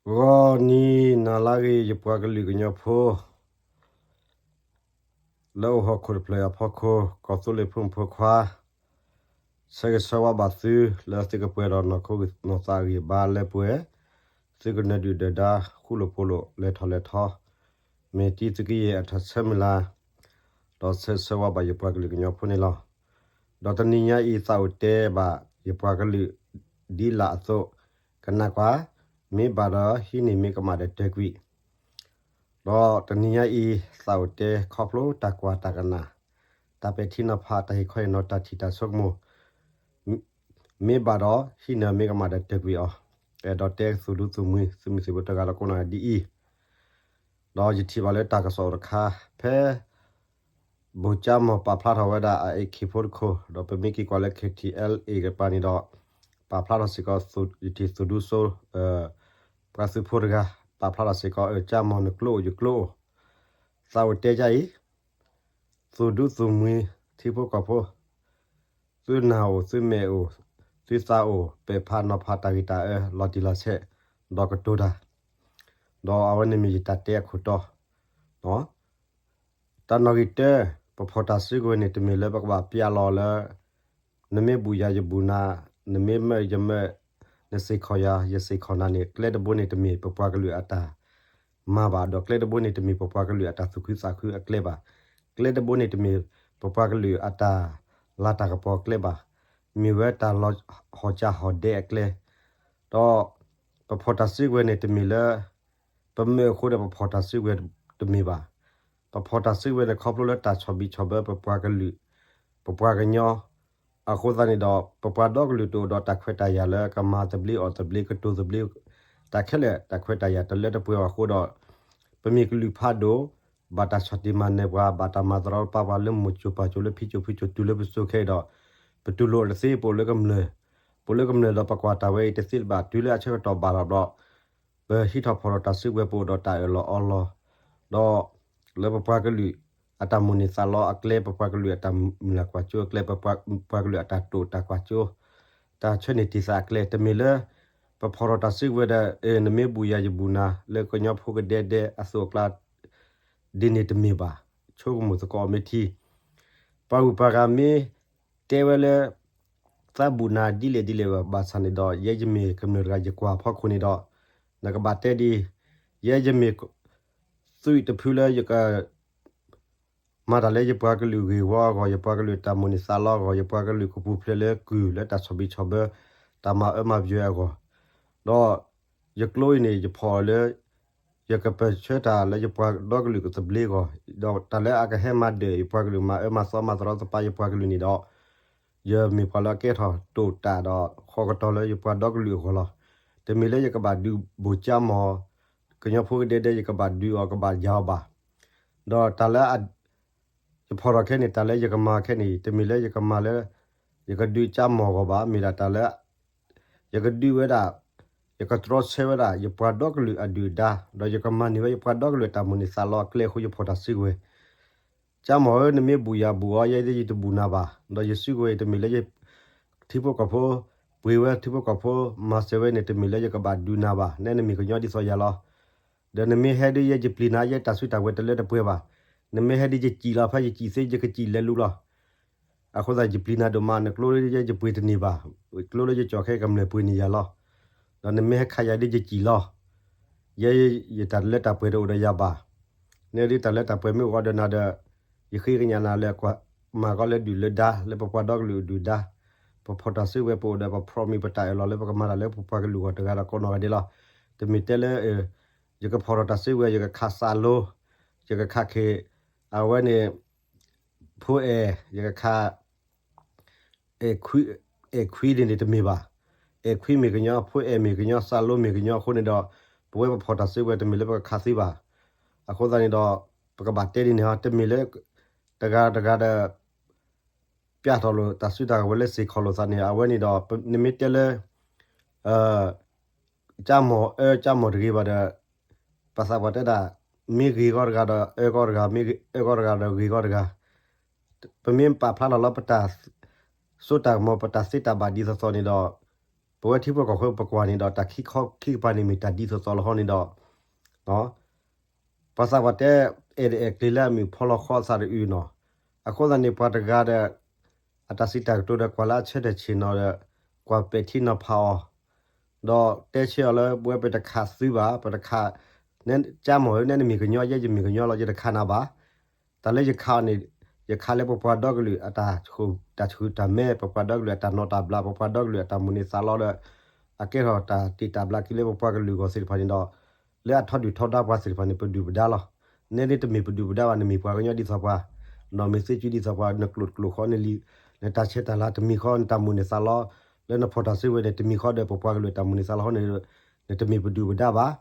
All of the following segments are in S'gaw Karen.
ဂီၤနံၤနၤလၢအဂ့ၤ ယပှၤကလုာ်ကညီဖိ လၢအိၣ်ဟီၣ်ခိၣ်တဖျၢၣ်အဖီခိၣ် ကီၢ်သူလ့ၤဖိမုၣ်ဖိခွါ ဆၢဂ့ၤဆၢဝါဘၣ်သု လၢသုကပှဲၤဒီးနီၢ်ခိနီၢ်သးအဂံၢ်အဘါလၢပှဲၤ သုကနၢၤဒုၣ်ဒၢးဒါ ဃူလိာ်ဖိးလိာ် လဲၤထီၣ်လဲၤထီ မ့ၢ်တံသုးကယဲၢ်အထီၣ်ဆၢမုၢ်လၢ် ဒီးဆၢဂ့ၤဆၢဝါဘၣ်ယပှၤကလုာ်ကညီဖိန့ၣ်လီၤ. ဒီးတနံၤညါအံၤသးအိၣ်တဲဘၣ်ယပှၤကလုာ် ဒ်လာ်အသိး ကနၣ်ကွၢ်, မ့ၢ်ဘၣ်ဒီးဟံးန့ၢ်မ့ၢ်ကမၣ်ဒီးတၢၢ်ကွံာ် ဒီးတနံၤညါအံၤ သးအိၣ်တဲခီဖျိတၢ်ကွၢ်တၢ်ကနၣ်, တၢ်ပဲာ်ထံနီၤဖး တၢ်ဟ့ၣ်ခီဟ့ၣ်နီၤ တၢ်ထံၣ်တၢ်ဆိကမိၣ်, မ့ၢ်ဘၣ်ဒီးဟံးန့ၢ်မ့ၢ်ကမၣ်ဒီးတၢၢ်ကွံာ်အီၤ, အဲၣ်ဒိးတဲသူၣ်ဒူသူၣ်မှံ သုးမုၢ်သံၣ်ဘိတဂၤဒီးကိးနီၢ်ဂၤဒ်အံၤ, ဒီးယထံၣ်ဘၣ်လၢတၢ်ကစီၣ်တခါ ဖဲ ဘိၣ်ကၠါမီၢ်ပာ်ဖျါထီၣ်ဝဲဒၣ်အ AK ဖိတခိၣ် ဒီးပမ့ၢ်က့ၤကွၢ်လၢ KTLA ကပၤန့ၣ်ဒီး ပာ်ဖျါထီၣ်စ့ၢ်ကီး ယထံၣ်သူၣ်ဒူစိ ပှၤသုးဖိတဂၤ ပာ်ဖျါထီၣ်စ့ၢ်ကီး ကၠါမီၢ်နကျိအိၣ်ယကျိအိၣ်, သးအိၣ်တဲဒ်အံၤ, သူၣ်ဒူသူၣ်မှံ ထံဖိကီၢ်ဖိ သုနၢ်အိၣ်သုမဲာ်အိၣ် သုသးအိၣ် ပဲာ်ဖးနီၤဖးတၢ်ဂ့ၢ်တၢ်အၢ လီၤတံၢ်လီၤဆဲး ဒီးကတိၤတၢ်, ဒီးအဝဲန့ၣ်မ့ၢ်ယတၢ်တဲအခိၣ်တီ, တၢ်နီၣ်ဂံၢ်တၢ ပဖီၣ်တၢ်စုကဝဲၤန့ၣ် တမ့ၢ်လၢပကဘၣ်ပျဲလီၤလၢ နမ့ၢ်ဘူၣ်ယၤယဘူၣ်နၤ, နမ့ၢ်မၢယမၢ, နစ့ၢ်ကီးယၤ ယစ့ၢ်ကီးနၤန့ၣ် ကျဲတဘိန့ၣ်တမ့ၢ်ပပှၤကလုာ်အတၢ်မၤဘၣ်, ဒီးကျဲတဘိန့ၣ်တမ့ၢ်ပပှၤကလုာ်အတၢ်သူၣ်ခုသးခုအကျဲဘၣ်, ကျဲတဘိန့ၣ်တမ့ၢ်ပပှၤကလုာ်အတၢ်လၤတၢ်ကပီၤအကျဲဘၣ်, မ့ၢ်ဝဲတၢ်လီၤဟီၣ်ကၢဟီၣ်ဒဲအကျဲ, ဒီးပဖီၣ်တၢ်စုကဝဲၤန့ၣ် တမ့ၢ်လၢ ပမၢအဃိဒီးပဖီၣ်တၢ်စုကဝဲၤတမ့ၢ်ဘၣ်. ပဖီၣ်တၢ်စုကဝဲၤန့ၣ် ခီဖျိလၢတၢ်ဆီၣ်ဘံၣ်ဆီၣ်ဘၢပပှၤကလုာ်, ပပှၤကညီ, အဃိသတးန့ၣ်ဒီး ပပှၤဒီကလုာ်တအိၣ်ဒီးတၢ်ခွဲးတၢ်ယာ်လၢကမၤသဘျ့အီၣ်သဘျ့ ကတိၤသဘျ့, တၢ်ခဲလၢာ်တၢ်ခွဲးတၢ်ယာ်တလၢတပှဲၤအဃိဒီး ပမ့ၢ်ကလုာ်ဖးဒိၣ်, ဘၣ်တၢ်ဆီၣ်တံၢ်မၤနၢၤပှၤ, ဘၣ်တၢ်မၤသရီတပါပှၤလၢမိၢ်စိၤပၢ်စိၤလၢဖံစိၤဖုစိၤတုၤလၢပစိၤခဲအံၤဒီး ပတူၢ်လိာ်တသ့ ပအိၣ်လၢကမျၢၢ်, ပအိၣ်လၢကမျၢၢ်ဒီးပကွၢ်တၢ်ဝဲအံၤတသ့ဘၣ် တုၤလၢအဆၢကတီၢ်ဘၣ်ထီၣ်ဘျီ ပဟံးထီၣ်ဖီၣ်ထီၣ်တၢ်စုကဝဲၤပအိၣ်ဒီးတၢ်အၢၣ်လီၤအီလီၤ, ဒီးလၢပပှၤကလုာ်အတၢ်မိၣ်န့ၢ်သးလီအကျဲ, ပပှၤကလုာ်အတၢ်မုၢ်လၢ်ကွၢ်စိအကျဲ, ပပှၤကလုာ်အတၢ်တိာ်တၢ်ကွၢ်စိ, တၢ်ဆၢန့ၢ်တံၢ်သးအကျဲ, တမ့ၢ်လၢ ပဖီၣ်ထီၣ်တၢ်စုကဝဲၤဒီး နမ့ၢ်ဘူၣ်ယၤယဘူၣ်နၤ လၢကညီဖိကဒဲဒဲအသိးအကျါ ဒ်န့ၣ်တမ့ၢ်ဘၣ်. ဆိကမိၣ်သကိးအီၤမ့ၢ်ထံ ပှၤဂုၤပှၤဂၤမ့ၢ်တဲဝဲလၢ သးဘူၣ်နၤဒ်လဲၣ်ဒ်လဲၣ်ဘၣ်ဆၣ်န့ၣ်ဒီး ယဲယမ့ၢ်ကမျၢၢ်တဂၤ ယကွၢ်ဖီခိၣ်န့ၣ်ဒီး နကဘၣ်တဲဒ်အံၤ, ယဲယမ့ၢ် သုးတဖုလၢယက မၤတၢ်လၢယပှၤကလုာ်ဂ့ၢ်ဝီအဂီၢ်, ယပှၤကလုာ်တၢ်မိၣ်န့ၢ်သးလီအဂီၢ်, ယပှၤကလုာ်ကပူၤဖျဲးလၢကုၢ်လၢတၢ်ဆီၣ်ဘံၣ်ဆီၣ်ဘၢ, တၢ်မၤအၢမၤပယွဲအဂီၢ်, ဒီးယကျိအံၤန့ၣ် ယဖီၣ်အီၤလၢ ယကပၢၢ်ဆၢတၢ်လၢယပှၤဒီကလုာ်ကသဘျ့အဂီၢ်, ဒီးတၢ်လၢအကဟဲမၤဒၢၣ်ယပှၤကလုာ် မၤအၢမၤသီမၤသရီသပှၢ်ယပှၤကလုာ်န့ၣ်ဒီး ယမ့ၢ်ပှၤလၢအကဲထီၣ်တိာ်တၢ်ဒီးဃီကတီၤလၢယပှၤဒီကလုာ်အဂီၢ်လီၤ. တမ့ၢ်လၢယကဘၣ်ဒုးဘိၣ်ကၠါမီၢ် ကညီဖိကဒဲဒဲ ယကဘၣ်ဒုးအီၤ ကဘၣ်ယၤအီၤဘၣ်. ဒီးတၢ်လၢ ယဖီၣ်ထီၣ်ခဲန့ၣ် တၢ်လၢယကမၤခဲန့ၣ် တမ့ၢ်လၢယကမၤလၢ ယကဒုးကၠါမီၢ်အဂီၢ်ဘၣ်, မ့ၢ်ဒၣ်တၢ်လၢ ယကဒုးဝဲဒၣ် ယကတြီဆၢဝဲဒၣ် ယပှၤဒီကလုာ်အဒုၣ်အဒါ, ဒီးယကမၤန့ၢ်ဝဲယပှၤဒီကလုာ်အတၢ်မိၣ်န့ၢ်သးလီအကျဲအဃိ ယဖီၣ်တၢ်စုကဝဲၤ ကၠါမီၢ်ဧၢ, နမ့ၢ်ဘူၣ်ယၤဘူၣ်အီၤ, ယဲယတဘူၣ်နၤဘၣ်. ဒီးယစုကဝဲၤအံၤတမ့ၢ်လၢယ ထံဖိကီၢ်ဖိ ပှ့ၤဝဲ ထံဖိကီၢ်ဖိမၤစၢၤဝဲန့ၣ် တမ့ၢ်လၢယကဘၣ်ဒုးနၤဘၣ်. နဲနမ့ၢ်ကညီဒ်သိးယၤလီၤ. ဒီးနမ့ၢ်ဟဲဒ်ယဲယပျံၤနၤ ယဲတၢ်စုတၢ်ဝဲၤတလၢတပှဲၤဘၣ်. နမ့ၢ်ဟဲဒ်ယစံၣ်လီၤ ဖဲယစံၣ်သ့ ယကစံၣ်လဲၤလူလီၤ. အဃိသတးယပျံၤနၤဒိၣ်မး နကျိလၢယဲယပှ့ၤတန့ၢ်ဘၣ်. ကျိလၢယကၠီၣ်ခဲကမျၢၢ်ပှ့ၤန့ၢ်ယၤလီၤ. ဒီးနမ့ၢ်ဟဲခးယၤဒ်ယစံၣ်လီၤ. ယဲယတၢ်လၢတၢ်ပှဲၤတအိၣ်ဒီးယၤဘၣ်. နဲဒ်တၢ်လၢတၢ်ပှဲၤမ့ၢ်အိၣ်ဒီးနၤဒီး ယဃ့ကညးနၤလၢကွၢ်မၤကီးလၢဒုၣ်လၢဒါ လၢပပှၤဒီကလုာ်အဒုၣ်ဒါ, ပဖီၣ်တၢ်စုကဝဲၤပအိၣ်ဒီး ပဖီၣ်မံၤပတၢ်အၢၣ်လီၤလၢပကမၤတၢ်လၢပပှၤကလုာ်အဂီၢ်တဂၤဒီးကိးနီၢ်ဂၤဒဲးလီၤ. တမ့ၢ်တဲလၢ ယကဖီၣ်ထီၣ်တၢ်စုကဝဲၤ ယကခးစးလိ, ယကခးခဲ အဝဲန့ၣ် ဖိအဲၣ် ယကခး အဲၣ်ခွံ အဲၣ်ခွံန့ၣ်န့ၣ်တမ့ၢ်ဘၣ်. အဲၣ်ခွံမ့ၢ်ကညီ, ဖိအဲၣ်မ့ၢ်ကညီ, စးလိမ့ၢ်ကညီအဃိန့ၣ်ဒီး ပဝဲပဖီၣ်တၢ်စုကဝဲၤတမ့ၢ်လၢပကခးသ့ဘၣ်. အဃိသတးန့ၣ်ဒီး ပကဘၣ်တဲဒ်န့ၣ်ဟီ တမ့ၢ်လၢ တဂၤတဂၤဒီး ပျးထီၣ်လိာ်တၢ်စုတၢ်ကဝဲၤလၢစ့ၢ်ကီးလိာ်သးန့ၣ် အဝဲန့ၣ်ဒီး နမ့ၢ်တဲလၢ ကၠါမီၢ်အၢ ကၠါမီၢ်တဂ့ၤဘၣ်ဒီး ပှၤသးပှၢ်တဲဒၣ် မ့ၢ်ဂ့ၤဂီၢ်တဂၤဒီး အၢဂီၢ်တဂၤ, မ့ၢ်အၢဂီၢ်တဂၤဒီး ဂ့ၤဂီၢ်တဂၤ, ပမ့ၢ်ပာ်ဖျါထီၣ်လီၤပတၢ်စိတၢ်ကမီၤ ပတၢ်သ့တၢ်ဘၣ်ဒ်သိးသိးန့ၣ်ဒီး ပဝဲထံဖိကီၢ်ဖိပကွၢ်န့ၣ်ဒီး တၢ်ခံခီခံကပၤန့ၣ်မ့ၢ်တၢ်ဒ်သိးသိးလီၤဟီန့ၣ်ဒီး ပှၤသးပှၢ်တဲ အဲၣ်ဒၣ်အဲၣ်ကျ့ၤလၢအမုၢ်ဖီလီၤဃီအသးတအုးနီၤ. အဃိသတးန့ၣ် ပှၤတဂၤဒီး အတၢ်စံးတၢ်ကတိၤဒီး ကွၢ်လၢအဆၢထၢၣ်ဆ့ၣ်နီၤဒီး ကွၢ်ပဲာ်ထံနီၤဖးအီၤ, ဒီးတဲဆၢအီၤလၢ ပဝဲပတခးသုဘၣ်, ပတခး နကၠါမီၢ်ဧၢ, နဲနမ့ၢ်ကညီ ယဲယမ့ၢ်ကညီလီၤ, ယတခးနၤဘၣ်. တၢ်လၢယခးအီၤန့ၣ် ယခးလၢပပှၤဒီကလုာ်အတၢ်ဆှုၣ်တၢ်မဲ, ပပှၤဒီကလုာ်အတၢ်နီၣ်တၢ်ဘျး, ပပှၤဒီကလုာ်အတၢ်မိၣ်န့ၢ်သးလီဒီး အကဲထီၣ်တၢ်တ့ၢ်တၢ်ဘျးက့ၤလၢပပှၤကလုာ်အဂီၢ်သ့ၣ်တဖၣ်န့ၣ်ဒီး လၢအထီဒုၣ်ထီဒါပှၤသ့ၣ်တဖၣ်န့ၣ် ပဒုၣ်ပဒါလီၤ. နဲဒ်တမ့ၢ်ပဒုၣ်ပဒါဘၣ်, နမ့ၢ်ပှၤကညီဒ်သိးပှၤ, နမ့ၢ်သ့ကူဒ်သိးပှၤ, နကျိာ်တကျိာ်ဃီ, နလံာ်နတၢ်ဆဲးတၢ်လၤတမံၤဃီ, နတၢ်မိၣ်န့ၢ်သးလီ, လၢနဖီၣ်တၢ်စုဝဲန့ၣ် တမံၤဃီဒီး ပပှၤကလုာ်အတၢ်မိၣ်န့ၢ်သးလီဃီန့ၣ် နတမ့ၢ်ပဒုၣ်ပဒါဘၣ်.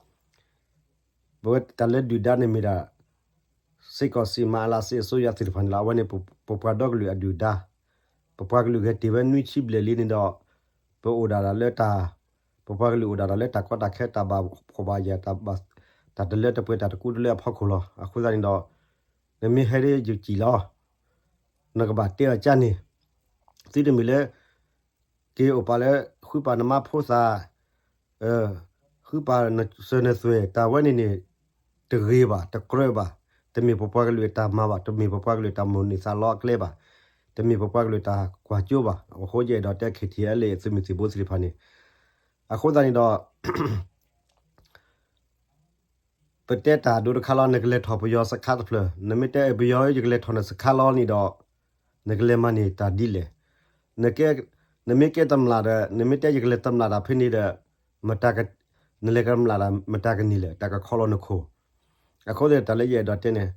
ပဝဲတၢ်လၢဒုၣ်ဒါန့ၣ်မ့ၢ်ဒၣ် စ့ၢ်ကီးစံးမၤအလးစ့အစိုးရသ့ၣ်တဖၣ်န့ၣ်လီၤ. အဝဲန့ၣ် ပပှၤဒီကလုာ်အဒုၣ်ဒါ, ပပှၤကလုာ်ဂဲၤတ့ၢ်ဝဲနွံဆံဘျဲၣ်လံန့ၣ်ဒီး ပအိၣ်ဒၣ်လၢတၢ်, ပပှၤကလုာ်အိၣ်ဒၣ်ဒီးလၢတၢ်ကီတၢ်ခဲ တၢ်ဘၣ်ဖှီၣ်ဘၣ်ယာ်, တၢ်တလၢတပှဲၤ တၢ်တကူတလၢအဖီခိၣ်လီၤ. အဃိသတးန့ၣ်ဒီး နမ့ၢ်ဟဲဒ်ယစံၣ်လီၤ နကဘၣ်တဲအီၤကၢ်န့ၣ်, သုတမ့ၢ်လၢ က့ၤအိၣ်ပာ်လၢ ဃုပာ်နမါဖိသၣ်, ဃုပာ်နစၢၤနသွဲၣ် တၢ်ဝဲန့ၣ်န့ၣ် တဂ့ၤဘၣ်, တကြၢးဘၣ်, တမ့ၢ်ပပှၤကလုာ်အတၢ်မၤဘၣ်, တမ့ၢ်ပပှၤကလုာ်အတၢ်မိၣ်န့ၢ်သးလီအကျဲဘၣ်, တမ့ၢ်ပပှၤကလုာ်အတၢ်ကွၢ်ကၠိဘၣ်. အဃိယအဲၣ်ဒိးတဲ KTLA သုးမုၢ်သံၣ်ဘိသ့ၣ်တဖၣ်န့ၣ်, အဃိသတးန့ၣ်ဒီး ပတဲတၢ်ဒိတခါလီၤ, နကလဲၤထီၣ်ပယီၤစခါတဖျၢၣ်, နမ့ၢ်တဲပယီၤ ယကလဲၤထီၣ်နစခါလီၤန့ၣ်ဒီး နကလဲၤမၤန့ၢ်တၢ်ဒ်လဲၣ်. နကဲ, နမ့ၢ်ကဲတမျၢ်ဒီး နမ့ၢ်တဲယကလဲၤတမျၢ်တၢ်ဖဲန့ၣ်ဒီး မတၤက, နလဲၤကမျၢ်တၢ် မတၤကန့ၢ်လဲၣ်, တၢ်ကခီလီၤနခိၣ်. အဃိသတး တၢ်လၢယအဲၣ်ဒိးတဲန့ၣ်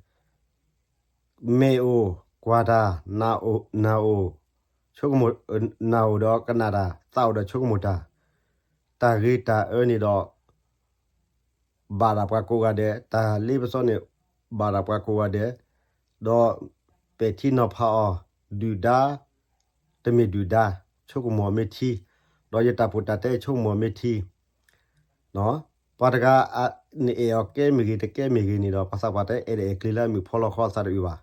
မဲာ်အိၣ်ကွၢ်တၢ်, နၢ်အိၣ်, နၢ်အိၣ်, ဆိကမိၣ်, နၢ်အိၣ်ဒီးကနၣ်တၢ်, သးအိၣ်ဒီးဆိကမိၣ်တၢ်, တၢ်ဂ့ၤတၢ်အၢန့ၣ်ဒီး ဘၣ်ဒၣ်ပှၤကိးဂၤဒဲး, တၢ်လ့ပစီန့ၣ် ဘၣ်ဒၣ်ပှၤကိးဂၤဒဲး, ဒီးပဲာ်ထံနီၤဖးအီၤ, ဒုၣ်ဒါ, တမ့ၢ်ဒုၣ်ဒါ, ဆိကမိၣ်အီၤမ့ၢ်ထံ, ဒီးယတၢ်ပိာ်တၢ်တဲဆိကမိၣ်အီၤမ့ၢ်ထံ ပှၤတဂၤ နအဲၣ်အီၤကဲမ့ၢ်ဂ့ၤ တကဲမ့ၢ်ဂ့ၤန့ၣ်ဒီး ပှၤသးပှၢ်တဲအဲၣ်ဒိးအဲၣ်ကျ့ၤလၢအမုၢ်ဖီလီၤဃီအသးတအုးဘၣ်.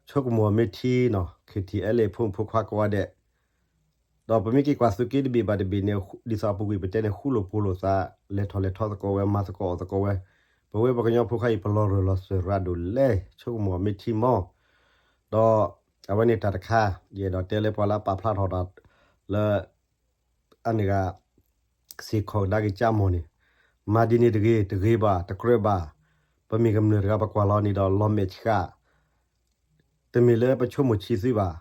ဆိကမိၣ်အီၤမ့ၢ်ထံနီၤ, KTLA ဖိမုၣ်ဖိခွါကိးဂၤဒဲး, ဒီးပမ့ၢ်က့ၤကွၢ်သုးက့တဘ့ၣ်ဘၣ်တဘ့ၣ်န့ၣ် ဒ်သိးအပူၤကွံာ်ပတဲန့ၣ် ဃူလိာ်ဖိးလိာ်သး, လဲၤထီၣ်လဲၤထီသကိးဝဲ မၤသကိးအီၤသကိးဝဲ, ပဝဲပှၤကညီဖိခါအံၤ ပလီၤရၢၢ်လီၤစၢၤရၤဒိၣ်လဲၣ် ဆိကမိၣ်အီၤမ့ၢ်ထံမီၢ်, ဒီးအဝဲန့ၣ်တၢ်တခါ ယအဲၣ်ဒိးတဲလၢပှၤလၢအပာ်ဖျါထီၣ်တၢ်လၢ အန့ၣ်ဂၤ စ့ၢ်ကီးကဒါက့ၤကၠၢမီၢ်န့ၣ်, မၤဒ်န့ၣ်တဂ့ၤ, တဂ့ၤဘၣ်, တကြၢးဘၣ်, ပမ့ၢ်ကမျၢၢ်တဂၤပကွၢ်လီၤန့ၣ်ဒီး လီၤမဲာ်ဆှး, တမ့ၢ်လၢပဆိကမိၣ်ဆံးသုဘၣ်,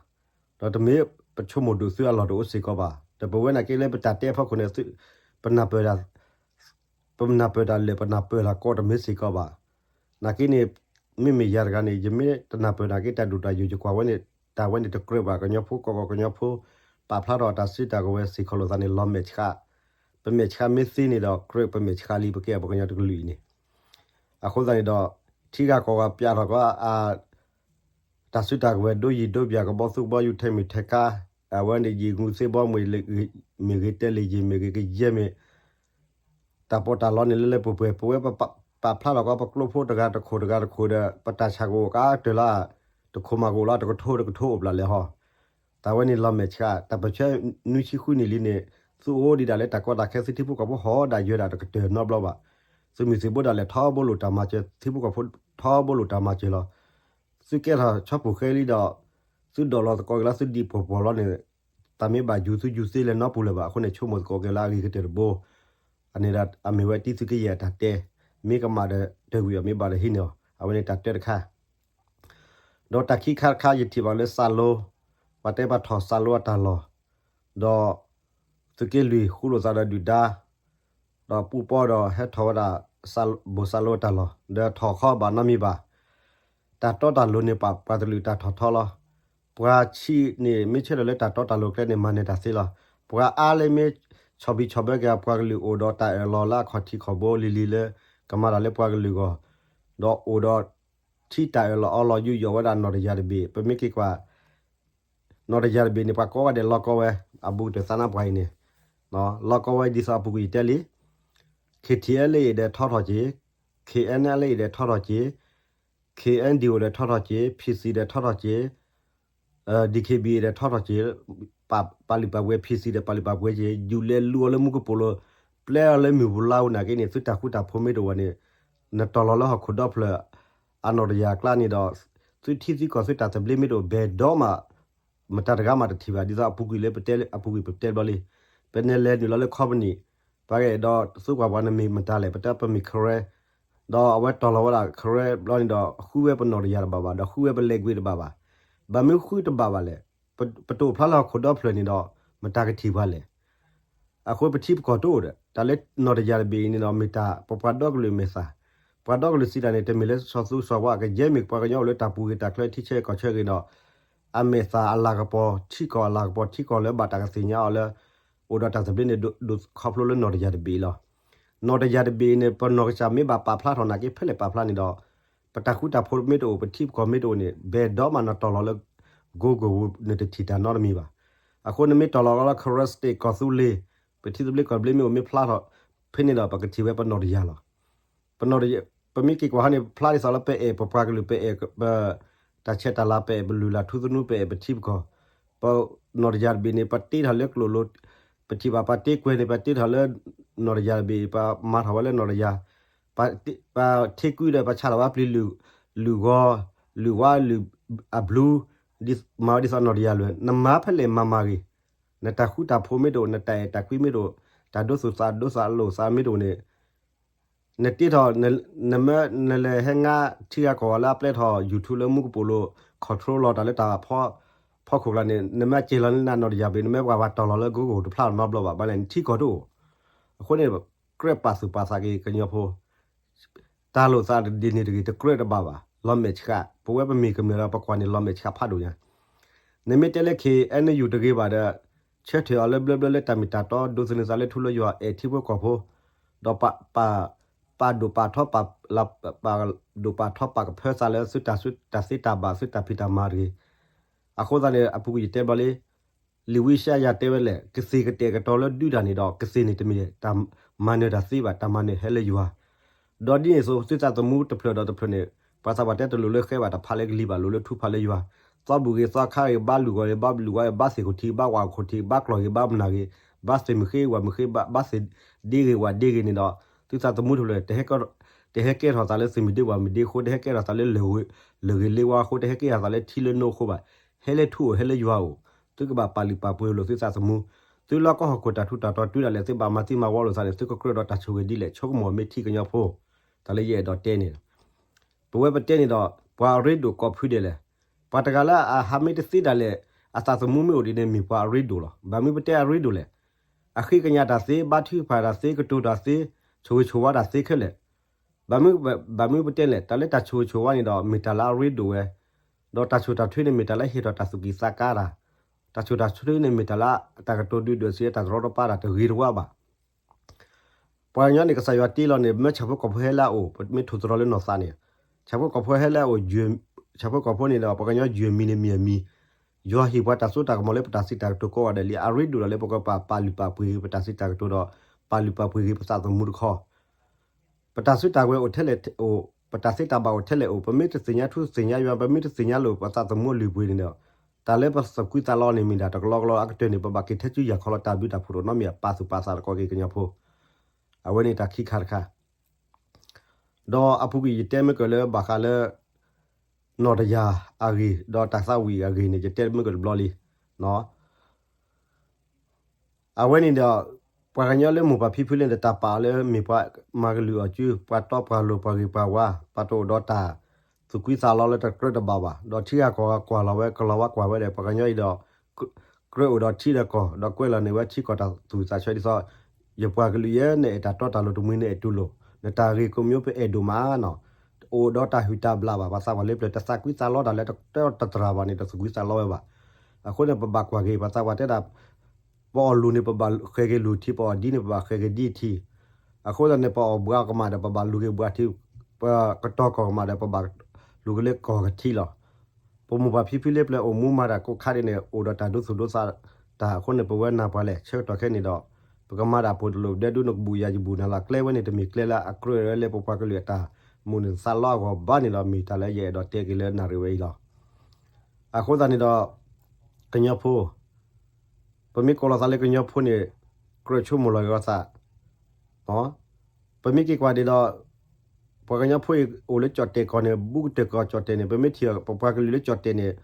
ဒီးတမ့ၢ်ပဆိကမိၣ်ဒိၣ်သုအလီၢ်တအိၣ်စ့ၢ်ကီးဘၣ်. ဒီးပဝဲနာ်က့လၢပတၢ်တဲအဖီခိၣ်န့ၣ် ပနၢ်ပၢၢ်တၢ် ပနၢ်ပၢၢ်တၢ်လၢာ် ပနၢ်ပၢၢ်တၢ်ကီတမ့ၢ်စ့ၢ်ကီးဘၣ်. နာ်က့န့ၣ် မ့မ့ၢ်ယၤတဂၤန့ၣ် ယမ့ၢ်တနၢ်ပၢၢ်နာ်က့တၢ်ဒိၣ်တၢ်ယိာ် ယကွၢ်ဝဲန့ၣ် တၢ်ဝဲန့ၣ်တကြၢးဘၣ် ကညီဖိကီၢ်ကီၢ်ကညီဖိ ပာ်ဖျါထီၣ်တၢ်စုတၢ်ကဝဲၤစ့ၢ်ကီးလိာ်သးန့ၣ် လီၤမဲာ်ဆှး, ပမဲာ်ဆှးမ့ၢ်သ့န့ၣ်ဒီး ကြၢးပမဲာ်ဆှးလံပကဲပှၤကညီတကလုာ်အံၤန့ၣ်. အဃိသတးန့ၣ်ဒီး ထံဂၤကီၢ်ဂၤပျးထီၣ်ကီး တၢ်စုတၢ်ကဝဲၤ ဒိယံၤဒိဘၠၣ် ကဘီသူကဘီယူၤ ထဲမုၢ်ထဲကါ, အဝဲန့ၣ်ယံာ်ဂူၤသ့ဘီမ့ၢ်ဂ့ၤ မ့ၢ်ဂ့ၤ တဲလံာ်ယံာ်မ့ၢ်ဂ့ၤ ကယဲၢ်မ့ၢ် တၢ်ပီးတၢ်လီန့ၣ် လၢလၢပှဲၤပှဲၤ ပဝဲပပာ်ဖျါထီၣ်ကီး ပကျိဖိတဂၤတခိၣ်တဂၤတခိၣ်ဒီး ပတၢ်ဆၣ်ကအိၣ်ကတၢၢ်လီၤ. တခိၣ်မးကအိၣ်လီၤ တကထိတကထိအိၣ်ဘျးလဲၣ်ဟီ. တၢ်ဝဲန့ၣ်လီၤမဲာ်ဆှး တၢ်ပၢၢ်ဆၢနွံဆံဃုနံၣ်လံန့ၣ် သုအိၣ်ဒံးဒၣ်လၢတၢ်ကီတၢ်ခဲ သုထံဖိကီၢ်ဖိဟီၣ်ဒၣ်ယၢၤဒၣ်တကတၢၢ်နီတဘျီဘၣ်. သုးမုၢ်သံၣ်ဘိဒၣ်လဲာ်ထီဘိလိာ်တၢ်မၤစၢၤ ထံဖိကီၢ်ဖိထီဘိလိာ်တၢ်မၤစၢၤလီၤ. သုကဲထီၣ်ဆီပူၤဃဲလံဒီး သုဒိးလီၤသကိးက့ၤလီၤ သုဒံးပှီၢ်ပှီၢ်လီၤန့ၣ် တၢ်မ့ၢ်ဘၣ်ယူၤသုယူၤသ့လဲၣ်နီပူၤလၢၤဘၣ်. အဃိန့ၣ် ဆိကမိၣ်သကိးက့ၤလၢအဂ့ၤကတၢၢ်တဘိ အန့ၣ်ဒီးအမ့ၢ်ဝဲတံသုးက့ယဲၢ်အတၢ်တဲ မ့ၢ်ကမၣ်ဒီးတၢ်ဝံၤအီၤ မ့ၢ်ဘၣ်ဒီးဟံးန့ၢ်အီၤ အဝဲန့ၣ်တၢ်တဲတခါ ဒီးတၢ်ခံခါတခါ ယထံၣ်ဘၣ်လၢစၢ်လိ ပှၤတဲပှၤထီၣ်စၢ်လိအတၢ်လီၢ် ဒီး သုးက့လွံၢ်ဃူလိာ်သးဒီးဒုၣ်ဒါ ဒီးပူပီဒီးဟဲထီၣ်ဝဲဒၣ် ဘိၣ်စၢ်လိအတၢ်လီၢ် ဒီးထီၣ်ခီဘၣ်နီတမံၤဘၣ်. တၢ်တီတၢ်လိၤန့ၣ် ပှၤတလုာ်တၢ်ထီၣ်ထီလီၤ. ပှၤဆံးန့ၣ် မ့ၢ်ဆၢထၢၣ်လၢတၢ်တီတၢ်လိၤကျဲန့ၣ် မၤနၢၤတၢ်သ့လီၤ. ပှၤအါလၢမ့ၢ်ဆီၣ်ဘံၣ်ဆီၣ်ဘၢက့ၤ ပှၤကလုာ်အိၣ်ဒီးတၢ်အၢၣ်လီၤလၢအခီၣ်ထံးခီၣ်ဘိလံၤလံၤလၢ ကမၤတၢ်လၢပှၤကလုာ်အဂီၢ် ဒီးအိၣ်ဒီး ထံတၢ်အၢၣ်လီၤအီလီၤ ယူးယီၣ်ဝဲဒၣ်နီၢ်တယၢ်တဘ့ၣ် ပမ့ၢ်က့ၤကွၢ် နီၢ်တယၢ်တဘ့ၣ်န့ၣ် ပှၤကိးဂၤဒဲးလီၤကီဝဲ အဘူးကတၢၢ်သးနါပှၤအံၤန့ၣ် လီၤကီဝဲဒ်သိးအပူၤကွံာ်ယတဲလံ KTLA ဒီးထီထီၣ်က့ၤ KNLA ဒီးထီထီၣ်က့ၤ KNDO ဒီးထီထီၣ်က့ၤ PC ဒီးထီထီၣ်က့ၤ DKBA ဒီးထီထီၣ်က့ၤ ပာ်လုၢ်ပာ်ပှ့ၤ ဖံးစံဒီး ပာ်လုၢ်ပာ်ပှ့ၤက့ၤ ယူၤလဲၤလူၤအီၤလၢမူကပိာ်လိၤ ပျဲအီၤလၢမုၢ်ပူၤလါပူၤနာ်က့န့ၣ် သုတၢ်ဃူတၢ်ဖိးမ့ၢ်တအိၣ်ဘၣ်န့ၣ် နတီၢ်လီၤလၢဟီၣ်ခိၣ်ဒီဖျၢၣ် အနီၢ်တယၢ်အကျါန့ၣ်ဒီး သုထံသုကီၢ်သုတၢ်သဘျ့မ့ၢ်တအိၣ် ဘဲၣ်ဒီမး မတၤတဂၤမးတထံၣ်ဘၣ် ဒ်သိးအပူၤကွံာ်လၢပတဲအပူၤကွံာ်ပတဲဘျီလံ ပနဲၣ်လဲၤနုာ်လီၤလၢ company ပှၤဂဲၤဒီးသံကွၢ်ပှၤ နမ့ၢ်မတၤလဲၣ် ပတဲပမ့ၢ် Karen ဒီးအဝဲတီၢ်လီၤဝဲဒၣ် Karen ဘျီန့ၣ်ဒီး ဃုဝဲပနီၢ်တယၢ်တဘၣ်ဘၣ် ဒီးဃုဝဲပလဲၤကွံာ်တဘၣ်ဘၣ်. ဘၣ်မနုၤဃုတဘၣ်ဘၣ်လဲၣ်. ပတအိၣ်ဖျါလၢဟီၣ်ခိၣ်ဒီဖျၢၣ်န့ၣ်ဒီး မတၤကထံၣ်ပှၤလဲၣ်. အဃိပထံပကီၢ်တအိၣ်ဒီး တၢ်လၢနီၢ်တယၢ်တဘ့ၣ်အံၤန့ၣ်ဒီး မ့ၢ်တၢ်ပပှၤဒီကလုာ်မဲာ်သၣ်, ပှၤဒီကလုာ်စံးတၢ်န့ၣ် တမ့ၢ်လၢစီၤသူစီၤဝါ ကယဲၢ်မ့ၢ်ပှၤကညီအိၣ်လၢတၢ်ပူၤဂ့ၤ တၢ်ချၢထံဆၢကီၢ်ဆၢဂ့ၤဒီး အမဲာ်သၣ်အလၤကပီၤ ထံကီၢ်အလၤကပီၤ ထံကီၢ်လၢဘၣ်တၢ်ကသ့ၣ်ညါအီၤလၢ အိၣ်ဒီးတၢ်သဘျ့န့ၣ် ဒိၣ်ခီဖျိလၢနီၢ်တယၢ်တဘ့ၣ်လီၤ. နီၢ်တယၢ်တဘ့ၣ်အံၤန့ၣ် ပနီၢ်ကစၢ်မ့ၢ်ဘၣ်ပာ်ဖျါထီၣ်နာ်က့ ဖဲလဲၣ်ပာ်ဖျါန့ၣ်ဒီး ပတၢ်ဃူတၢ်ဖိးမ့ၢ်တအိၣ် ပထံပကီၢ်မ့ၢ်တအိၣ်န့ၣ် ဘဲၣ်ဒီမးနတီၢ်လီၤလၢ Google နတထံၣ်တၢ်နီတမံၤဘၣ်. အဃိနမ့ၢ်တီၢ်လီၤလၢ Karen State ကီၢ်သူလ့ၤ ပထံသဘျ့ကီၢ်သဘျ့မ့ၢ်အိၣ်မ့ၢ်ဖျါထီၣ် ဖဲန့ၣ်ဒီး ပကထံၣ်ဝဲပနီၢ်တယၢ်လီၤ. ပနီၢ်တယၢ် ပမ့ၢ်က့ၤကွၢ်ဟီန့ၣ် ဖျါဒ်သိးလၢပအဲၣ် ပပှၤကလုာ် ပအဲၣ် ပတၢ်ဆဲးတၢ်လၤ ပအဲၣ်ပလုၢ်လၢ်ထူသနူ ပအဲၣ်ပထံပကီၢ်, ပနီၢ်တယၢ်တဘ့ၣ်န့ၣ် ပတ့ထီၣ်လၢကျိၣ်လိၤ, ပထံၣ်ဘၣ်ပှၤတ့ကွဲၤန့ၣ် ပတ့ထီၣ်လၢ နီၢ်တယၢ်တဘ့ၣ် ပမၤထီၣ်ဝဲလၢနီၢ်တယၢ်, ပထ့ကွံဒီး ပဆးထီၣ်ဝဲပျံၤလုၢ်ဂီၤ, လုၢ်ဝါ, လုၢ်အဘျူး, မၤဝဲဒ်သိးနီၢ်တယၢ်လၢာ် နမၤဖဲလဲၣ်မၤမၤဂ့ၤ, နတၢ်ဃူတၢ်ဖိးမ့ၢ်တအိၣ် နတၢ်အဲၣ်တၢ်ကွံမ့ၢ်တအိၣ် တၢ်ဒိသူၣ်သးဒိသးလိာ်သးမ့ၢ်တအိၣ်န့ၣ် နတ့ထီၣ် နမ့ၢ် နလဲၤဟဲငါထံဂၤကီၢ်ဂၤလၢအပျဲထီၣ် YouTube လၢမူကပိာ်လိၤ control လီၤတၢ်လၢတၢ်ဖီခိၣ်ကျါန့ၣ် နမ့ၢ်အစ့ၢ်လီၤနနီၢ်တယၢ်ဘ့ၣ် နမ့ၢ်ပှၤပှၤတီၢ်လီၤလၢ Google တဖျါနီတဘျီဘၣ် ဘၣ်လဲၣ် နထံကီၢ်တအိၣ်. အဃိန့ၣ် ကြၢးပာ်သူၣ်ပာ်သးက့ၤကညီဖိ တၢ်လိာ်သးတဒ်န့ၣ်တဂ့ၤ တကြၢးတဘၣ်ဘၣ် လီၤမဲာ်ဆှး ပဝဲပမ့ၢ်ကမျၢၢ်ဒီးပကွၢ်န့ၣ်လီၤမဲာ်ဆှးဖးဒိၣ်ညါ. နမ့ၢ်တဲလၢ K N U တဂ့ၤဘၣ်ဒီး ဆၢထၢၣ်အီၤလၢဘျၢဘျၢလၢတၢ်မ့ၢ်တၢ်တီ ဒိးသန့ၤသးလၢထူလၢယွၤ အဲၣ်ထံဖိကီၢ်ဖိ ဒီးပာ် ပာ်ဒိၣ်ပာ်ထီ ပာ် ပာ်ဒိၣ်ပာ်ထီပာ်ကဖၢသးလၢသုတၢ်သုတၢ်သ့တၢ်ဘၣ် သုတၢ်ဖံးတၢ်မၤတဂ့ၤ. အဃိသတးန့ၣ် အပူၤကွံာ်ယတဲဘျီလံ လံာ်ဝံယၡါယၤတဲဝဲလဲၣ် ကသ့ၣ်ကတဲာ်ကတီၤလၢဒုးတၢ်န့ၣ်ဒီး ကသ့ၣ်န့ၣ်တမ့ၢ် တၢ်မၤနၢၤတၢ်သ့ဘၣ် တၢ်မၤနၢၤဟဲလၢယွၤ. ဒီးဒ်န့ၣ်အသိး သုသးသမူတဖျၢၣ်ဒီးတဖျၢၣ်န့ၣ် ပှၤသးပှၢ်တဲတလိၣ်လၢဃဲဘၣ် တဖးလၢကလံၤဘၣ် လိၣ်လၢထူဖးလၢယွၤ. သီဘူၣ်ဂ့ၤ သီခါဂ့ၤ ဘါလုၢ်ဂီၤဂ့ၤ ဘါလုၢ်ဂီၤဂ့ၤ ဘါသ့ၣ်ခိၣ်ထံး ဘါဝၣ်ခိၣ်ထံး ဘါကျီၢ်ဂ့ၤ ဘါမနုၤဂ့ၤ ဘါသ့ၣ်မုၢ်ဃ့ဝၣ်မုၢ်ဃ့ ဘါသ့ၣ်ဒ့ဂ့ၤဝၣ်ဒ့ဂ့ၤန့ၣ်ဒီး သုသးသမူတဖျၢၣ် တဟဲကဲထီၣ်သးလၢသ့ၣ်မုၢ်ဒ့ဝၣ်မုၢ်ဒ့အဃိ တဟဲကဲထီၣ်သးလၢ လၢၢ်ဂ့ၤလ့ဝါအဃိ တဟဲကဲထီၣ်သးလၢထံလၢနိအဃိဘၣ်. ဟဲလၢထူအိၣ် ဟဲလၢယွၤအိၣ်, သုကဘၣ်ပာ်လုၢ်ပာ်ပှ့ၤလိာ်သုသးသမူ, သုလၢကီၢ်ဟီၣ်ခိၣ်တၢ်ထူးတၢ်တီၤတုၤဒၣ်လဲာ် သုဘၣ်မၤသံမၤဝီလိာ်သးန့ၣ် သုကကြၢးဒီးတၢ်ဆိၣ်ဂ့ၤဒ်လဲၣ် ဆိကမိၣ်မ့ၢ်ထံကညီဖိ, တၢ်လၢယအဲၣ်ဒိးတဲန့ၣ်လီၤ. ပဝဲပတဲန့ၣ်ဒီး ပှၤအရ့ဒိၣ်ကိးဖုဒဲးလဲၣ်. ပှၤတဂၤလၢအဟးမ့ၢ်တသ့ဒၣ်လဲာ် အသးသမူမ့ၢ်အိၣ်ဒ်န့ၣ် မ့ၢ်ပှၤအရ့ဒိၣ်လီၤ. ဘၣ်မနုၤပတဲအရ့ဒိၣ်လဲၣ်. အဃ့ကညးတၢ်သ့, ဘါထုကဖၣ်တၢ်သ့, ကတိၤတၢ်သ့, ဆိၣ်ဂ့ၤဆိၣ်ဝါတၢ်သ့ခဲလၢာ်. ဘၣ်မနုၤပတဲလဲၣ်, တၢ်လၢတၢ်ဆိၣ်ဂ့ၤဆိၣ်ဝါန့ၣ်ဒီး မ့ၢ်တၢ်လၢအရ့ဒိၣ်ဝဲ, ဒီးတၢ်ဆိၣ်တၢ်ထုန့ၣ် မ့ၢ်တၢ်လၢဟ့ၣ်ထီၣ်တၢ်သူၣ်ကံၢ်သးကါတၢ်, တၢ်ဆိၣ်တၢ်ထုန့ၣ် မ့ၢ်တၢ်လၢတၢ်ကတိၤဒုၣ်ဒွဲၣ်စံး တၢ်တရီတပါတၢ်တဂ့ၤတဝါဘၣ်. ပှၤကညီန့ၣ် ကစၢ်ယွၤတ့လီၤန့ၣ် မ့ၢ်ဆၣ်ဖိကီၢ်ဖိဟဲလၢအအိၣ် ပမ့ၢ်ထိၣ်သတြီၤလၢနီၢ်သးန့ၣ်, ဆၣ်ဖိကီၢ်ဖိဟဲလၢအအိၣ်, ဆၣ်ဖိကီၢ်ဖိန့ၣ်ဒီး ပှၤကညီယွၤမံၤန့ၣ်မံၤအမံၤ, ယွၤဟ့ၣ်ပှၤတၢ်စိတၢ်ကမီၤလၢပတၢ်စံးတၢ်ကတိၤကိးဂၤဒဲးလံ. အရ့ဒိၣ်ဒၣ်လၢပကပာ်ပာ်လုၢ်ပာ်ပှ့ၤဂ့ၤ ပတၢ်စံးတၢ်ကတိၤဒီး ပာ်လုၢ်ပာ်ပှ့ၤဂ့ၤပသးသမူတခီ ပတၢ်စုတၢ်ဝဲၤအိၣ်ထဲလဲၣ်အိၣ်, ပတၢ်သ့တၢ်ဘၣ်အိၣ်ထဲလဲၣ်အိၣ်, ပမ့ၢ်တသ့ၣ်ညါထူသ့ၣ်ညါယွၤ, ပမ့ၢ်တသ့ၣ်ညါလိာ်ပသးသမူအလုၢ်အပှ့ၤန့ၣ်ဒီး, တၢ်လၢပသးကွံသးလီန့ၣ်မ့ၢ်ဒၣ်တကလီကလီအကတၢၢ်န့ၣ် ပဘၣ်က့ၤထဲစုယၤခီလီၤတၢ်ဘျုးတၢ်ဖှိၣ်တအိၣ်နီတမံၤ ပာ်သူၣ်ပာ်သးတကီက့ၤကညီဖိ, အဝဲန့ၣ်တၢ်ခံခါတခါ ဒီးအပူၤကွံာ်ယတဲမ့ၢ်ကၢၢ်လၢဘၣ်ဃးလၢ နီၢ်တယၢ်အဂ့ၢ် ဒီးတၢ်သးဝံၣ်အဂ့ၢ်န့ၣ် ယတဲမ့ၢ်ကၢၢ်တဘျီလံ. အဝဲန့ၣ်ဒီး ပှၤကညီလၢမိၢ်ပၢ်ဖံဖုလၢန့ၣ် တၢ်ပာ်အီၤလၢမ့ၢ်ပှၤမၤကလုၢ်အီၣ်စု ပှၤတီပှၤလိၤပှၤဂ့ၤပှၤဝါ ပှၤတအိၣ်ဒီးတၢ်သူၣ်ကွံသးလီလၢတကြၢးတဘၣ်ဘၣ်. ဒီးထံဂၤကီၢ်ဂၤကွၢ်လီၤဝဲ ကလီၤဝါကွၢ်ဝဲဒီး ပှၤကညီအံၤဒီး ကြၢးအိၣ်ဒီးထံဒီးကီၢ် ဒီးကွဲးလီၤန့ၢ်ဝဲထံကီၢ်တၢ်သူၣ်ဝံၣ်သးဆၢဒ်သိး ယပှၤကလုာ်ယဲန့ၣ်အဲၣ်တၢ်တီတၢ်လိၤတမှံၤန့ၣ်အဲၣ်တူၢ်လိာ် နတၢ်ဂ့ၢ်ကိးမံၤပအဲၣ်ဒိၣ်မးနီၤ တအိၣ်ဒီးတၢ်ဟုၣ်တၢ်ဘျၣ်ဘၣ် ပှၤသးပှၢ်လၢပျၢၤ တသးကွံသးလီတၢ်လၢတၢ်တတြၢ်ဘၣ်န့ၣ် တသူၣ်ကွံသးလီဝဲဘၣ်. အဃိန့ၣ် ပဘၣ်ကွၢ်က့ၤ ပှၤသးပှၢ်တဲဒၣ် ပအီၣ်လူၤန့ၣ် ပဘၣ်ဃဲၤက့ၤလူၤထံ ပအီၣ်ဒံန့ၣ် ပဘၣ်ဃဲၤက့ၤဒံထံ အဃိသတးန့ၣ် ပအီၣ်ဘှါကမၣ်ဒီး ပဘၣ်လူၤက့ၤဘှါထံ ပကတီၤကီၢ်ကမၣ်ဒီး ပဘၣ်လူၤက့ၤလၢကီၢ်ကထံလီၤ. ပမိၢ်ပၢ်ဖံဖုလၢပျၢၤအိၣ်မူမၤတၢ်ကိးခါဒ်န့ၣ် အိၣ်ဒီးတၢ်ဒိသူၣ်ဒိသးတၢ်အဃိန့ၣ် ပဝဲနၢ်ပှၤလဲၣ် ဆၢကတီၢ်ခဲအံၤန့ၣ်ဒီး ပကမၤတၢ်ဖိတလိၣ် ဒဲဒိနကဘူၣ်ယၤယဘူၣ် နလၢကျဲဝဲန့ၣ် တမ့ၢ်ကျဲလၢအကြၢးဝဲလၢပပှၤကလုာ်အတၢ်မိၣ်န့ၢ်သးလီအဂီၢ်ဘၣ်န့ၣ်ဒီး မ့ၢ်တၢ်လၢယအဲၣ်ဒိးတဲက့ၤလၢနၣ်ရံၣ်ဝဲအံၤလီၤ. အဃိသတးန့ၣ်ဒီး ကညီဖိ ပမ့ၢ်ကိးလီၤသးလၢကညီဖိန့ၣ် ကြၢးဆိကမိၣ်လီၤက့ၤအသး, ပမ့ၢ်က့ၤကွၢ်ဒ်ဒီး ပှၤကညီဖိအံၤအိၣ်လၢကၠီၣ်တဲာ်ကီၢ်န့ၣ် ဘူးကတၢၢ်ကီၢ်ကၠီၣ်တဲာ်န့ၣ် ပမ့ၢ်ထံၣ်ပပှၤကလုာ်လၢကၠီၣ်တဲာ်န့ၣ်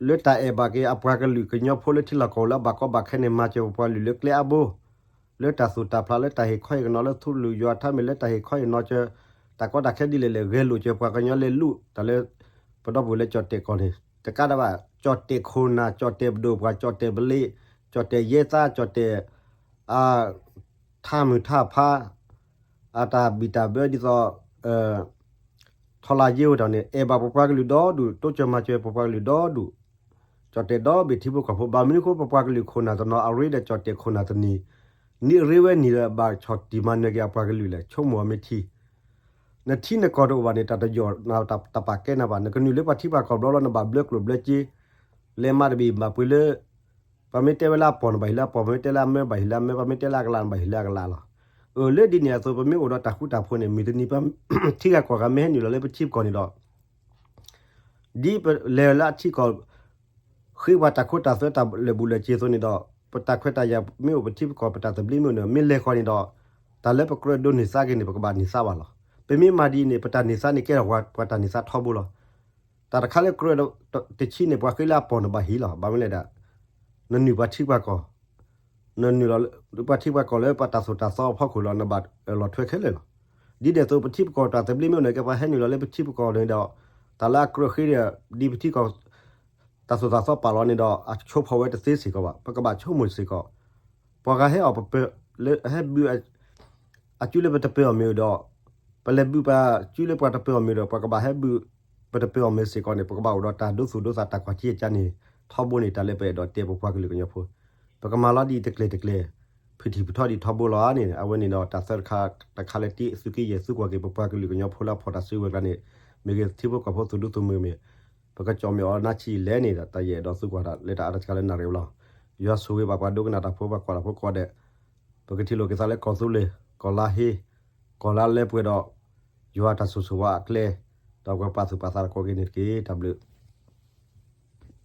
လၢတၢ်အဲၣ်ဘၣ်က့ၤအပှၤကလုာ်ကညီဖိလၢထံလီၢ်ကီၢ်ပူၤလၢအဘၣ်ကီဘၣ်ခဲန့ၣ် မၤစၢၤပပှၤကလုာ်လၢကျဲအါဘိ, လၢတၢ်သူၣ်တၢ်ဖျးလၢတၢ်ဟ့ၣ်ခီဟ့ၣ်နီၤလၢထူလူၢ်ယွၤထါမ့ၢ်လၢတၢ်ဟ့ၣ်ခီဟ့ၣ်နီၤစၢၤ တၢ်ကီတၢ်ခဲဒ်လဲၣ်လဲၣ် ဂဲၤလိာ်စၢၤပှၤကညီလဲၤလူၤတၢ်လၢ ပဒီပုၢ်ဝဲၢ်လၢကၠီၣ်တဲာ်ကီၢ်န့ၣ် တကးဒံးဘၣ် ကၠီၣ်တဲာ်ခိၣ်နၢ် ကၠီၣ်တဲာ်ပဒိၣ်ပှၤ ကၠီၣ်တဲာ်ပလ့း ကၠီၣ်တဲာ်ယဲၢ်သါ ကၠီၣ်တဲာ် ထါမုၢ်ထါဖါ အတၢ်ဘံၣ်တၢ်ဘၢဒ်သိး ထီလါယ့ဝဲဒီးန့ၣ် အဲၣ်ဘၣ်ပပှၤကလုာ်ဒီဒူၣ် တိစၢၤမၤစၢၤပပှၤကလုာ်ဒီဒူၣ် ကၠီၣ်တဲာ်ဒီဘ့ၣ်ထံဖိကီၢ်ဖိ ဘၣ်မနုၤအဃိ ပပှၤကလုာ်ခိၣ်နၢ်တနီၤအရ့ဒီးကၠီၣ်တဲာ်ခိၣ်နၢ်တနံၤ နံၣ်အရ့ဝဲနံၣ်လၢအဘၣ်ဆီၣ်တံၢ်မၤနၢၤက့ၤအပှၤကလုာ်လဲၣ် ဆိကမိၣ်အီၤမ့ၢ်ထံ နထံနကီၢ်တအိၣ်ဘၣ်န့ၣ် တၢ်တယိာ်နၤတၢ်ပာ်ကဲနၤဘၣ် နကနုာ်လၢပှၤထံပှၤကီၢ်ဘျီဘျီ နဘၣ်ဘျၢကျိၣ်ဘျၢစ့ လဲၤမၤတဘ့ၣ်ဘၣ်ပှ့ၤလၢ ပှၤမ့ၢ်တဲဝဲလၢအပီၢ်နဘၣ်ဟ့ၣ်လၢအပီၢ် ပှၤမ့ၢ်တဲလၢအမၢဘၣ်ဟ့ၣ်လၢအမၢ ပှၤမ့ၢ်တဲလၢအကလးနဘၣ်ဟ့ၣ်လၢအကလးလီၤ. အၢ လၢဒ်န့ၣ်အသိး ပမ့ၢ်အိၣ်ဒီးတၢ်ဃူတၢ်ဖိးန့ၣ် မုၢ်တနံၤပှၤထံဂၤကီၢ်ဂၤ မ့ၢ်ဟဲနုာ်လီၤလၢပထံပကီၢ်န့ၣ်ဒီး ဒ်ပလဲၤလၢအထံကီၢ် ဃ့ပှၤတၢ်ခိတၢ်သွဲတၢ်လၢာ်ဘူၣ်လၢာ်စ့ၤအသိးန့ၣ်ဒီး ပတၢ်ခွဲးတၢ်ယာ်မ့ၢ်အိၣ် ပထံပကီၢ် ပတၢ်သဘျ့မ့ၢ်အိၣ်န့ၣ် မ့ၢ်လဲၤဃီၤန့ၣ်ဒီး တၢ်လၢပကြၢးဒိးန့ၢ်သါက့ၤန့ၣ် ပကဘၣ်န့ၢ်သါဘၣ်လီၤ. ပမ့ၢ်မၤဒ်အံၤန့ၣ် ပတၢ်န့ၢ်သါန့ၣ်ကဲထီၣ်ပှၤတၢ်န့ၢ်သါထီဘိလီၤ. တၢ်တခါလၢကြၢးတဆံန့ၣ် ပှၤဃ့လၢအပီၢ်နဘၣ်ဟ့ၣ်လီၤ. ဘၣ်မနုၤလဲၣ်ဒၣ် နနုာ်ပှၤထံပှၤကီၢ် နနုာ်လီၤပှၤထံပှၤကီၢ်လၢပှၤတၢ်သိၣ်တၢ်သီအဖီခိၣ်လီၤ နဘၣ်လီၤထွဲခဲလၢာ်လီၤ. ဒ်န့ၣ်အသိး ပထံပကီၢ်တၢ်သဘျ့မ့ၢ်အိၣ်န့ၣ် ကဲပှၤဟဲနုာ်လီၤလၢပထံပကီၢ်န့ၣ်ဒီး တၢ်လၢအကြၢးဃ့ဒီး ဒ်ပထံကီၢ် တၢ်သိၣ်တၢ်သီပာ်လီၤန့ၣ်ဒီး အဆိဖီဝဲတသ့စ့ၢ်ကီးဘၣ် ပကဘၣ်ဆိကမိၣ်စ့ၢ်ကီး ပှၤဂၤဟဲအီၣ်ပပၢၤ လၢဟဲဘု အစုလၢပတပၢၤအီၤမ့ၢ်ဒီး ပလဲၤဘုပှၤစုလၢပှၤတပၢၤအီၤမ့ၢ်ဒီး ပှၤကဘၣ်ဟဲဘု ပတပၢၤအီၤမ့ၢ်စ့ၢ်ကီးန့ၣ် ပကဘၣ်အိၣ်ဒီးတၢ်ဒိသူၣ်ဒိသးတၢ်ကွၢ်ထံအကါန့ၣ် ထီဘိန့ၣ် တၢ်လၢပအဲၣ်ဒိးတဲပပှၤကလုာ်ကညီဖိ ပကမၤလီၤဒ်တကျဲၤတကျဲၤ ဖုၣ်ထံၣ်ဖုၣ်ထီဒ်ထီဘိလီၤန့ၣ် အဝဲန့ၣ်ဒီးတၢ်သၢတခါ တခါလၢတ့သုးက့ယဲၢ်သုကွၢ်က့ၤ ပပှၤကလုာ်ကညီဖိလၢအဖီၣ်တၢ်စုကဝဲၤကျါန့ၣ် မ့ၢ်ဂ့ၤထံဖိကီၢ်ဖိသူၣ်ဒူသူၣ်မုာ်မ့ၢ် ပကကၠီၣ်မ့ၢ်အီၤနါဆံးလဲၣ်န့ၣ်ဒီး တၢ်ယအဲၣ်ဒိးသုကွၢ်တၢ်လၢတၢ်အါတခါလၢနၣ်ရံၣ်ဝဲလီၤ. ယွၤဆိၣ်ဂ့ၤဘၣ်ပှၤဒိကနၣ်တၢ်ဖိ ပှၤကွၢ်တၢ်ဖိကိးဂၤဒဲး ပကထံၣ်လိာ်က့ၤသးလၢကီၢ်သူလ့ၤ ကီၢ်လါဟ့ ကီၢ်လါလဲပှဲၤဒီး ယွၤတၢ်ဆိၣ်ဂ့ၤဆိၣ်ဝါအကျဲ ဒီးပှၤပာ်သူၣ်ပာ်သးတၢ်ကိးက့ၤန့ၣ်တက့ၢ်. တၢ်ဘျုး